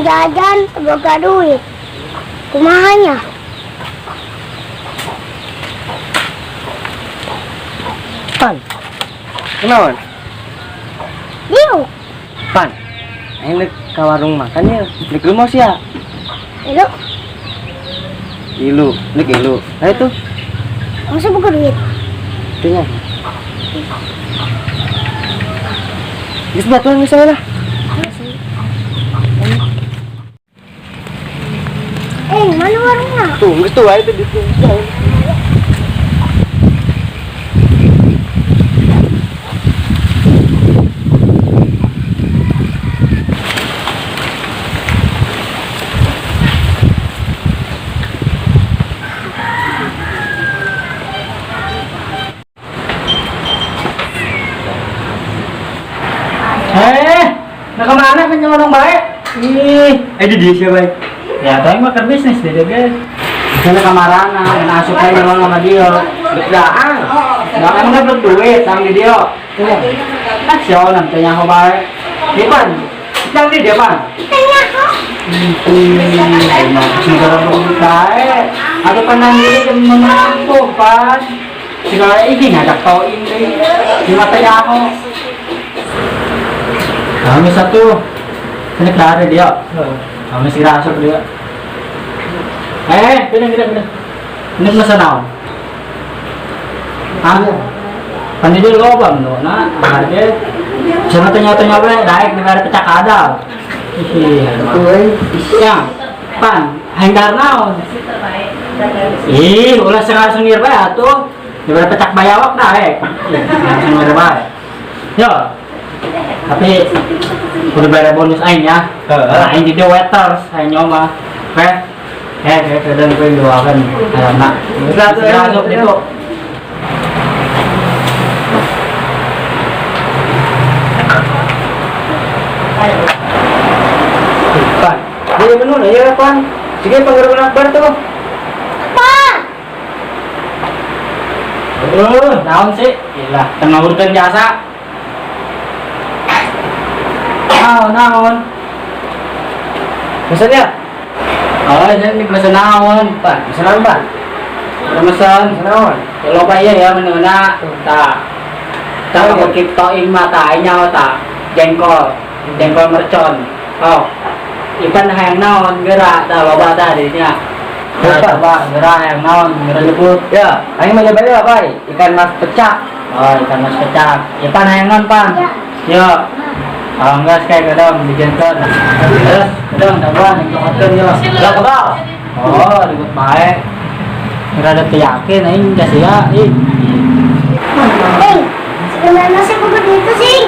Jajan teu boga duit. Kumaha nya? Pan. Kunaon? Diuk. Pan. Aing rek ka warung makan ya. Rek rumah sia. Ilu, Ilu, rek ilu. Nah itu. Masa boga duit? Itunya. Geus batuan misalnya lah. Eh, mana warungnya? Tuh, geus tuh wae itu di situ. Eh, nah kemana kan orang baik? Ih, Eh di dia siapa? Ya tapi mah keur bisnis deh deh. Misalnya kamarana, dan asup aja nyolong sama dia. Bedaan. Nggak emang kan duit sama di dia. Ah, siapa nanti nyaho baik? Ipan, yang di dia pan. Tanya kok. Emang segala baik. Ada pandang diri yang menampuh pan. Segala ini ngajak tau ini. Di mata nyaho. Kami satu. Ini kelar dia. Kami segera asup dia. Eh, pindah, pindah, pindah. Ini masa naon? Ah, pandai dulu loba menu, nah, harga. Sama tanya-tanya bae, daek di pecah kadal. Ih, ya, pan, henggar naon? Ih, ulah sengar sengir bae atuh. Dibere pecak bayawak daek. Ih, sengir bae. Yo. Tapi kudu bayar bonus aing ya. Heeh. Aing jadi waiters, aing nyoba. Oke. Eh, eh, kadang gue doakan anak. Segera Masuk atuh, itu. Pan. Dia menu na ya, Pan. Sige panggaruan akbar tuh. Apa? Naon sih? Ilah, tengah urutkan jasa. Naon, naon. Pesannya? Oh, ini pesen naon, Pan, pesan naon, Pan? Pesan. Pesan naon? Kalau pa iya ya menuna ta. Ta Oh, iya. kiptoin mata aing ta. Jengkol, jengkol mercon. Oh. Ipan hayang naon geura ta loba ta dinya. Nah, Loba. coba geura hayang naon geura nyebut. Ya, aing mah nyoba Pak. Ikan mas pecak. Oh, ikan mas kecap. Ipan hayang naon, Pan? Ya. Yo. Oh, enggak sekali gedong dijengkol. Terus, gedong daguan yang cokotkeun yo. Lah kebal. Oh, ribut bae. Geura ada teu yakin aing geus sia, ih. Eh, sebenarnya masih boga duit tuh sih.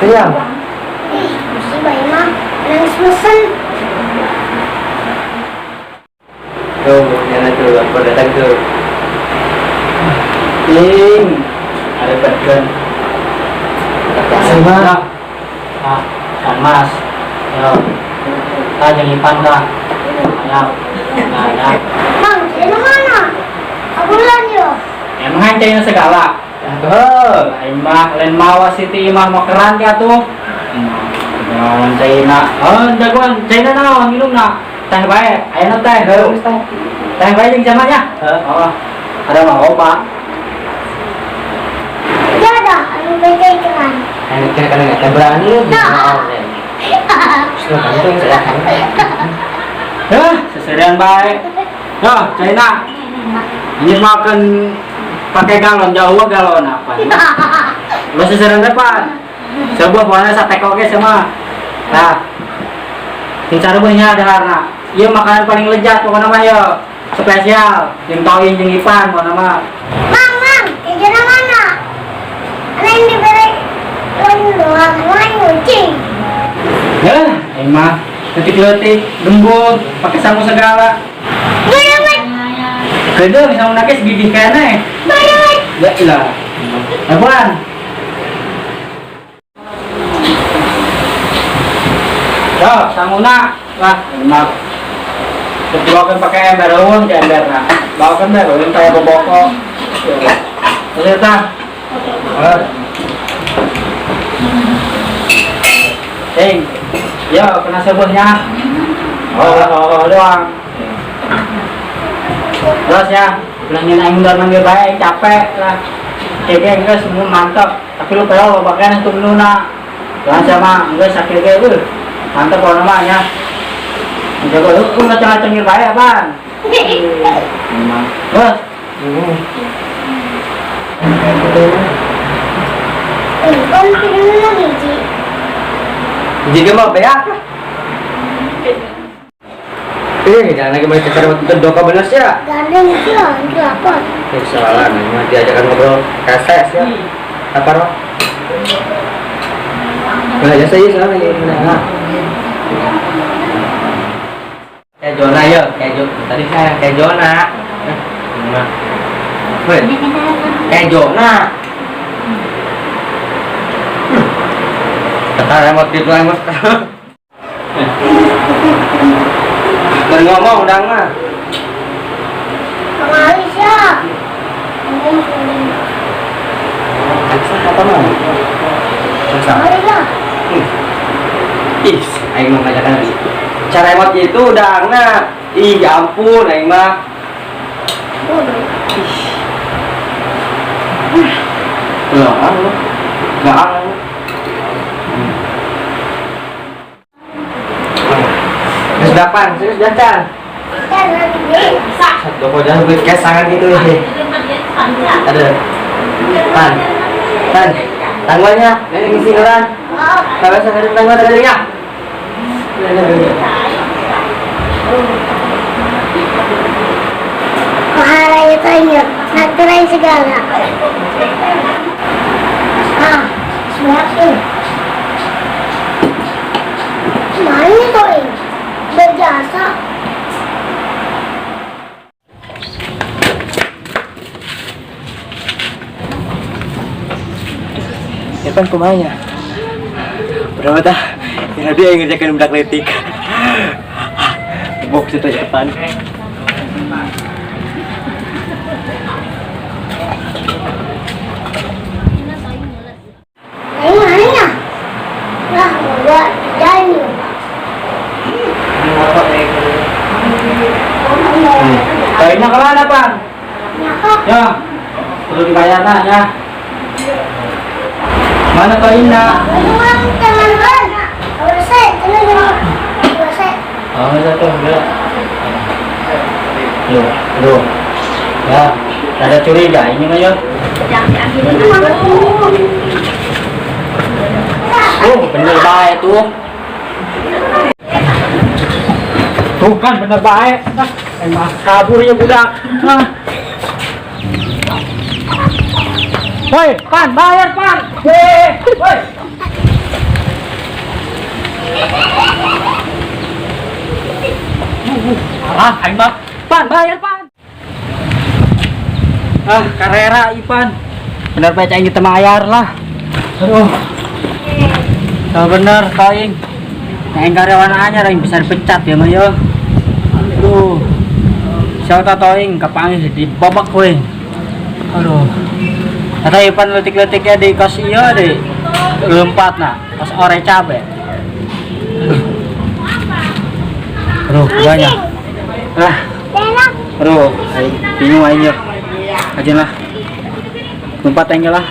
Iya. Eh, mesti bae mah nangis mesen. Tuh, nyala tuh, aku datang tuh. Ing, ada bagian. Sama. Ah, ikan mas. Yo. Ah, jeung Ipan dah. Ayo. Nah, ya. Bang, ini mana? Abulan yo. Emang hancurnya segala. Tuh. Aing mah lain mawa Siti imah mau keran ka tuh. Naon China. Oh, jagoan China naon minumna. Teh bae, ayeuna teh. Heuh, teh. Teh bae jeung jamanya. Heuh. Oh, ada mah oba. Ya dah, anu bete keran. Aing kira kana nggak berani. Nah. Hah, seserian bae. Yo, China. Ini makan pakai galon jauh galon apa? Lu seserian depan. Sebuah warna sate koge sama. Nah, sing sarubuhnya ada karena. Iya makanan paling lezat pokoknya mah yo. Spesial, jeung toin jeung ipan pokoknya mah. Mang, mang, kejutan mana? Ana yang diberi lain doang, lain kucing. Ya, emang leutik-leutik, gembung, pakai sangu segala. Bayawat, Gede bisa nakes gigih kene. bayawat. Ya ilah. Apaan? Yo, sanguna lah, enak. Terus pakai ember eueun ke emberna. Bawakan ember eueun kayak boboko. Terus tah. Cing. Yo, kena sebuahnya. Oh, doang. Terus ya, bilangin aing udah manggil bae, aing capek lah. Kayaknya enggak semua mantap, tapi lu kayak lo pakaian itu menuna. Jangan sama enggak sakit kayak lu. Mantap kalau namanya. Jago lu ngaceng-ngacengin bae apaan? Memang. Terus. Kan pindah biji. Jika mau beak. Jangan lagi main cecer doka bener sih ya. Gandeng itu apa? Salah, memang diajakan ngobrol keses ya. Apa roh? Nah, ya saya salah ya. Nah. Kayak Jona ya, kayak Jona. Tadi saya kayak Jona. Nah. Weh. Kayak Jona. Kata remote itu remote. Dan ngomong udang mah. Kemari siap. Apa mau? Kemari lah. Ih, aing mau ngajakan lagi. Cara emot itu udang nah. Ih, ya ampun aing mah. Ih. Enggak, enggak. Terus dapan, serius jangan. Satu kok jangan beli cash sangat gitu ya. Ada. Tan. Tan. Tangguhnya, ini ngisi kan. Kalau saya ada tangguh ada ya. Pahalanya tanya, natural segala. Ah, semakin. Mana tuh ini? Berjasa. Irfan kumanya. Berapa dah? Ya dia yang ngerjakan budak letik. Box itu Irfan. Ini mana? Lah, gua jalan. Kayaknya kemana, Pan? Ya, perlu dibayar nah, ya. Mana kau Ina? Oh, satu, enggak. Loh, loh. Ya, ada curiga ini mah ya. Oh, bener baik tuh. Tuh kan bener baik. Ah, emang kabur ya budak. Ah. Woi, Pan, bayar, Pan. Woi, woi. Alah, aing mah. Pan, bayar, Pan. Ah, karera Ipan. Bener bae aing kita bayar lah. Aduh. Kalau bener aing. Aing karyawan anyar aing bisa dipecat ya mah yo. Aduh. Siapa tahu aing kapanggih di babak we. Aduh. Kata Ipan letik-letiknya di kos iya deh. Lompat nah, kos ore cabe. Aduh, banyak. Lah. Aduh, aing bingung aing yo. Aja lah. Lompat aing lah.